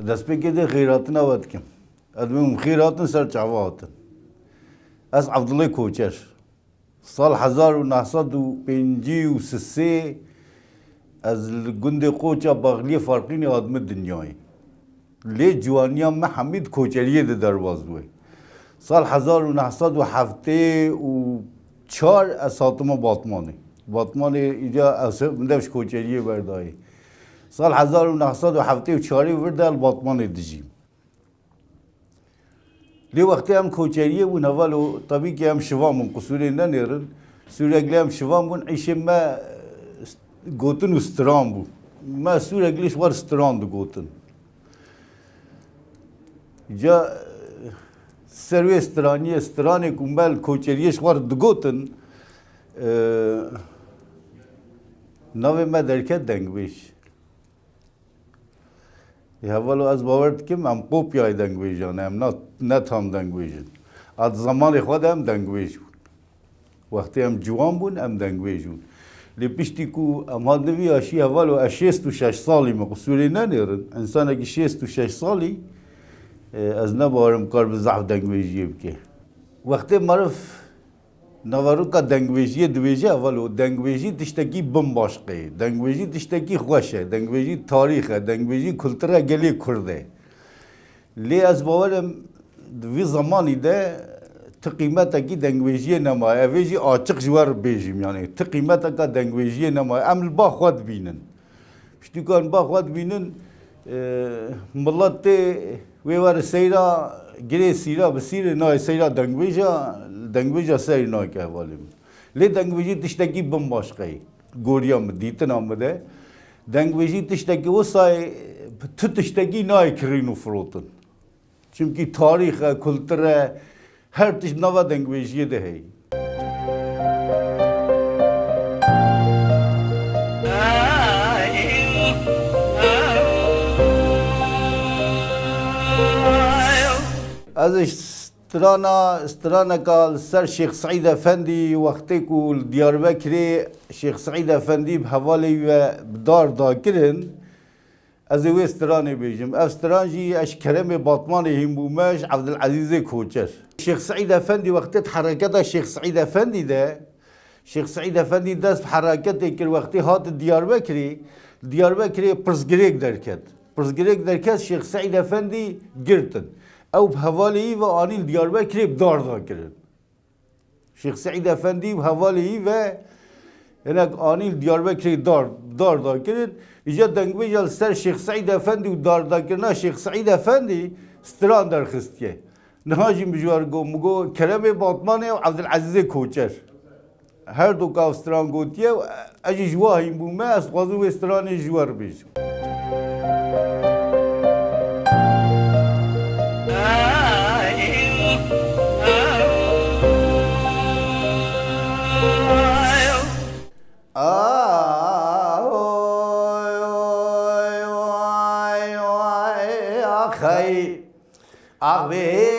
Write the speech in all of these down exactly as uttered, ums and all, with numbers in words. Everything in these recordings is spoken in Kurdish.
Destpêkê dê xêratina we dikim. Ez dibêm xêr hatin ser çava hatin. Ez Evdilê Koçer. Sal hezar û neh sed û pêncî û sê ez li gundê Qoça Baxliyê Farqînê hatime dinyayê. Lê ciwaniya me hemî di koçeriyê de derbas bûye. Sal hezar û neh sed û heftê û çar ez hatime Batmanê. Batmanê îca ez min dev ji koçeriyê berdayê. Sal hezar û neh sed û heftê û çarê vir de li Batmanê dijîm. Lê wextê em koçeriyê bûn, hevalo, tebî ki em şivan bûn, qisûrê nenêrin. Sûrek lê em şivan bûn, îşê me, e, gotin û stiran bû. Me sûrek lê ji xwe re stiran digotin. Ca, e, ser wê stiraniyê, stiranê ku me li koçeriyê ji xwe re digotin, e, navê me derket dengbêj. Ê hevalo, ez bawer dikim, em kopyayê dengbêjan e, em na, ne tam dengbêj in. A di zemanê xwe de em dengbêj bûn. Wextê em ciwan bûn, em dengbêj bûn. Lê piştî ku em hatin vî yaşî, hevalo, ez şêst û şeş salî me, qisûrê nenêrin. Însanekî şêst û şeş salî, e, ez ne bawerim kar bi zehf dengbêjiyê bike. Wextê meriv naveroka dengbêjiyê dibêje, hevalo, dengbêjî tiştekî bimbaşqe ye. Dengbêjî tiştekî xweş e. Dengbêjî tarîx e. Dengbêjî kultura gelê Kurd e. Lê ez bawer im di vî zemanî de ti qîmetekî dengbêjiyê nemaye. Evê jî açiq ji we re bêjim, yanî ti qîmeteka dengbêjiyê nemaye. Em li ba xwe dibînin. Piştî ku em ba xwe dibînin, e, milet tê wê were seyra girê sîra bi sîrê nayê seyra dengbêja, dengbêja seyr nake hevalê min. Lê dengbêjî tiştekî bimbaşqe ye. Goriya min, dîtina min de. Dengbêjî tiştekî wisa ye, tu tiştekî nayê kirîn û firotin. Çimkî tarîx e, kultur e, her tişt nava dengbêjiyê de heye. Ez ji strana, straneka li ser Şêx Seîd Efendî, wextê ku li Diyarbekirê Şêx Seîd Efendî bi hevalê wî ve bi dar dakirin, ez ê wê stranê bêjim. Ev stran jî ez ji Keremê Batmanê hîn bûme, ji Evdilezîzê Koçer. Şêx Seîd Efendî wextê di hereketa Şêx Seîd Efendî de, Şêx Seîd Efendî dest bi hereketê kir, wextê hat Diyarbekirê, Diyarbekirê pirsgirêk derket. Pirsgirêk derket, Şêx Seîd Efendî girtin. Ew bi hevalê wî ve anîn Diyarbekirê bi dar da kirin. Şêx Seîd Efendî û hevalê wî ve hinek anîn Diyarbekirê dar, dar da kirin. Îca dengbêja li ser Şêx Seîd Efendî û dardakirina Şêx Seîd Efendî stran derxistiye. Niha jî min ji we re got, min got, Keremê Batmanê û Evdilezîzê Koçer. Her du ka ev stran gotiye, ez jî ji we hîn bûme, ez dixwazim wê stranê ji we re bêjim. Axey. Axbê.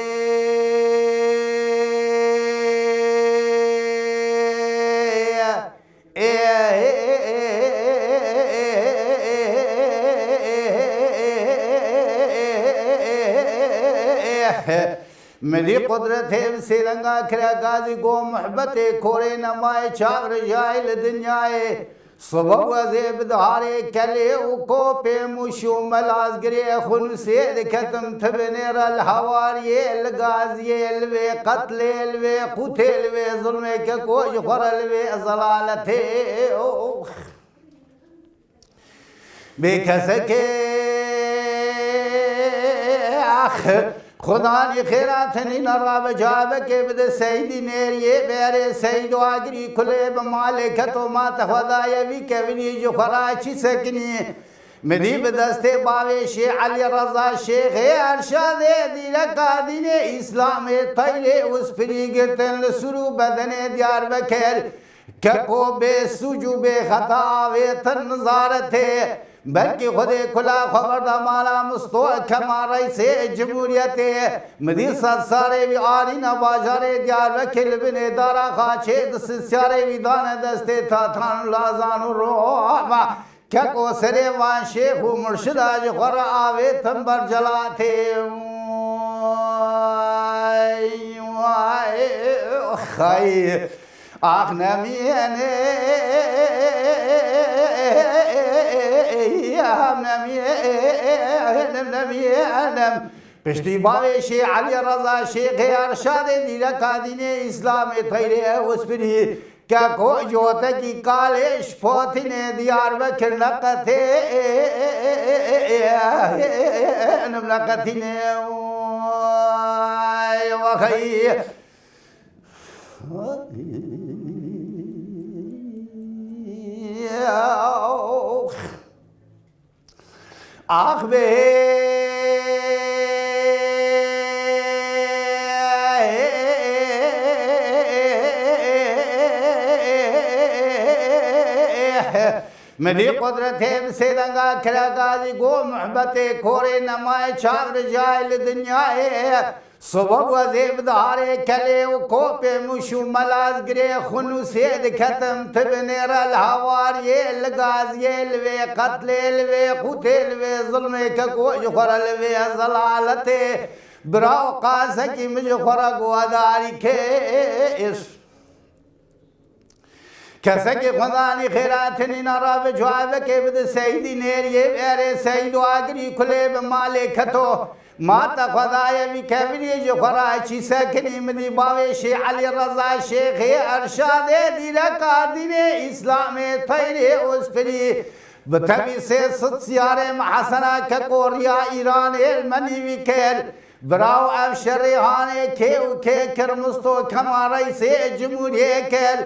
Midî qudretê bi sêlenga kire gazî go muhbetê korê nemayê çav rijayê li dinyayê. Sibe wezê bi diharê kelê û kopê mûş û melazgirê xunûsê diketim ti binê re li hewariyê, li gaziyê, li vê qetlê, li vê qûtê, li vê zilmê keko ji xwe re li vê zelaletê. Bê kesekê ax. Xudanî xêra tenîna rabe cavekê bide seydî nêriyê berê seydo agirî kulê bi malê keto ma te xwe daye vî kevinî ji xwe ra çi sekinî. Midî bi destê bavê şê Elî Reza Şêxê Erşadê dîreka dînê Îslamê teyrê û spirî girtin li sur û bedenê Diyarbekir. Keko bê sûc û bê xeta avêtin nizaretê. Belkî Xwedê kula xwe berda mala Misto Kemal Reîsê Cumhuriyetê. Midî sed sarê wî arîna bajarê Diyarbekir li binê dara xaçê di sisyarê wî dane destê tatan û lazan û roma. Keko serê van şêx û murşida ji xwe re avêtin ber celatê. Vay, vay, xey. Ax nemîne, em nemîne, em nemîne. Piştî bavê Şêx Elî Reza Şêxê Erşadê dîreka dînê Îslamê Teyrê Ewspirî, Keko Cotekî Kalê ji Potînê Diyarbekir neqetê, neqetînê. Vay, vexey. Ax bê. Min dî qudretê bi sêdenga kireka dî got, muhbetê korê nemayê çav ricayê li dinyayê. Soba wezê bi diharê kelê û kopê mûş û melazgirê xwe nûsê diketim, ti binêre li hawariyê, li gaziyê, li vê qetlê, li vê qûtê, li vê zilmê keko ji xwe re, li vê zelaletê. Bira û qasekî min ji xwe re guhdarî kir. Kesekî xwendanî xêra tinîna rabe çavekê bide Seydî nêriyê, erê Seyd û agirî kulê bi malê keto. Ma te xwedaye vî keviriyê ji xwe re çî sekinî, min dî bavê Şêx Elî Reza Şêxê Erşadê dîreka dînê Îslamê Teyrê Ospirî. Bi tevî sê sed siyarê me Hesena Kekoriya Îranê li me nîvî kir. Bira û ev şerê hanê kê û kê kir, Misto Kemal Reîsê Cimhûriyê kir.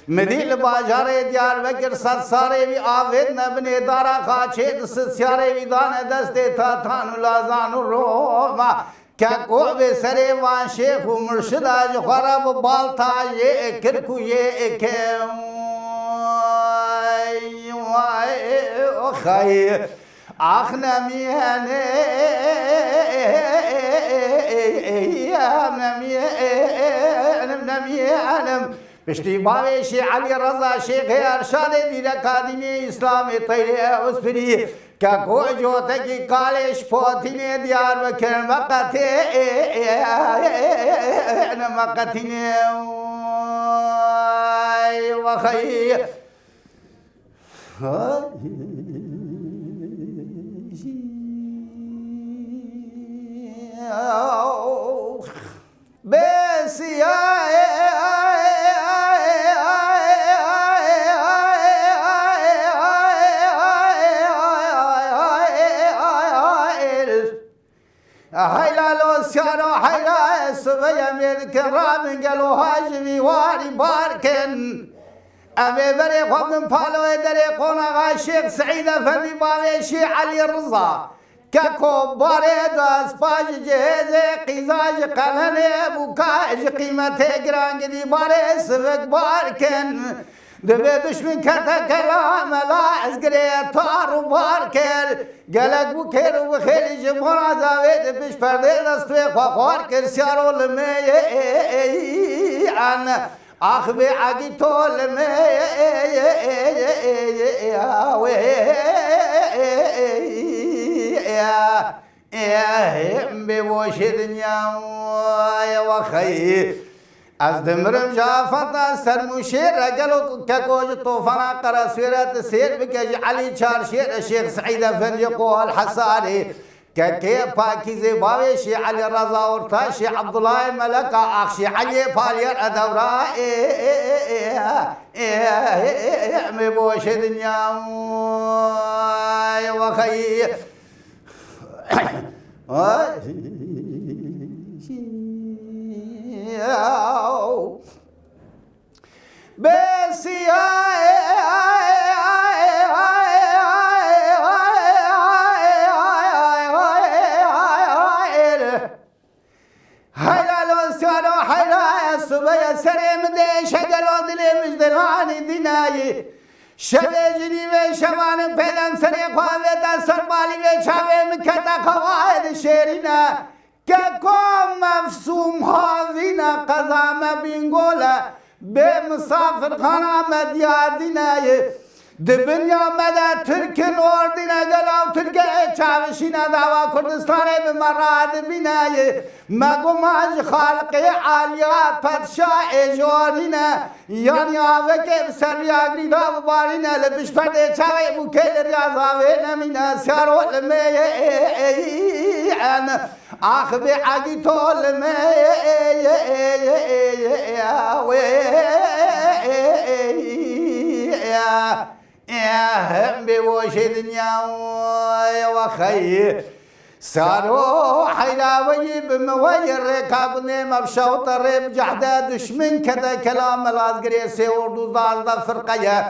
Min dî li bajarê Diyarbekir sed sarê wî avêtine binê dara xaçê, di sed siyarê wî dane destê Tatan û Lazan û Roma. Keko bê serê van şêx û murşida ji xwe re bi balta jê kirk û jê kim. Vay, vay, xey. Ax nemîne, em nemîne, em nemîne. Piştî bavê Şêx Elî Reza Şêxê Erşadê dîreka dînê Îslamê Teyrê Ospirî, Keko Cotekî Kalê ji Potînê Diyarbekir meqetê, meqetînê. Vay, vexey. Bê siyayê. Heyla lo siyaro heyla, sibê em ê dikin rabin gelo ha ji vî warî bar kin. Em ê berê xwe bin paloyê derê qonaxa Şêx Seîd Efendî bavê Şêx Elî Riza. Keko barê de spa ji cihêzê, qîza ji qelenê, bûka ji qîmetê giran gidî barê sivik bar kin. Divê duşmin kete kela mela, ez girê tar û bar kir. Gelek bû kêr û bixêlî ji bona zavê di pişt perdê destê xwe xwar kir, siyaro limê ye. Ax bê egî to limê wê bê boşê dinya ye wexeyî. Ez dimirim ji afeta sermûşê re, gelo keko ji tofana Qereswêre tu sêr bike, ji Elî Çarşêre, Şêx Seîd Efendî Qol Hesarê, Kekê Pakîzê bavê Şêx Elî Reza Orta, Şêx Ebdullahê Meleka, ax Şêx Eliyê Paliyê re dewra ê, ê, ê, ê, ê, ê, ê, em ê boşê dinya ye wexeyî. Bê siyayê. Heyla lo siyaro heyla, ez sibê ye serê min dê şegelo dilê min ji dilanî dînayî. Şevê ji nîvê şevanin pêden serê xwe vêta ser balî vê çavê min kete xewayê di şêrîne. Keko mefsûm havîne, qeza me bîngol e, bê misafirxana me diyadîne ye. Di binya me de Tirkin ordîne, gelaw Tirke ê çavişîne, dava Kurdistanê bi me radibîne. Me guman ji Xaliqê Aliya Padşa ê jorîne. Yanî avekê bi ser riyagirî da bibarîne, li pişt perdê çavê bûkê li riya zavê nemîne. Siyaro li me ye ê ê en. Ax bê egî to li me ye ê ye ê ye ê ye ê wê ê ê ê ê. Em bê boşê dinya ye wexeyî. Saro heyra weyî bi me weyî rêka gundê me bi şewte rê bi cehde dişmin kete kelam me lazgirê sê ordu zazde firqe ye.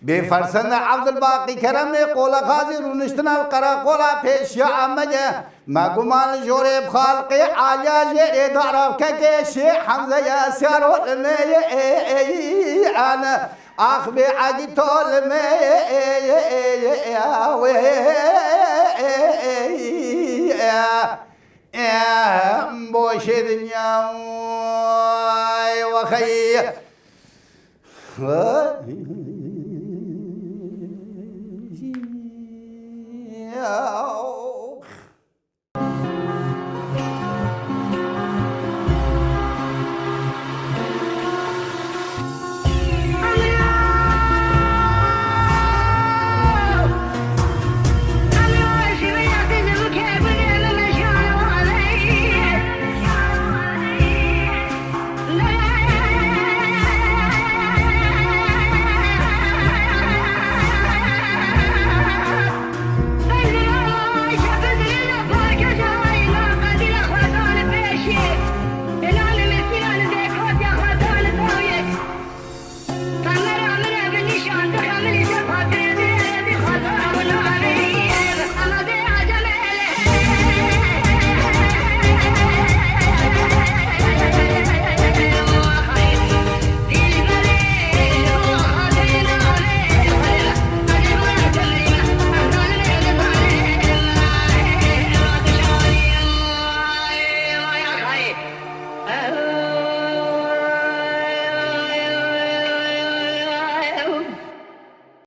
Bê fersende Evdilbaqî Keremê qolexazî rûniştine li qereqola pêşiya me ye. Me guman li jorê bi Xalqê Aliya jêrê daravkekê Şê Hemze ye, Siyaro li me ye ê ê ê ane. Ax bê egî to li me ye ê ye ê ye ê wê ê ê ê ê. Em boşê dinya ye wexeyî.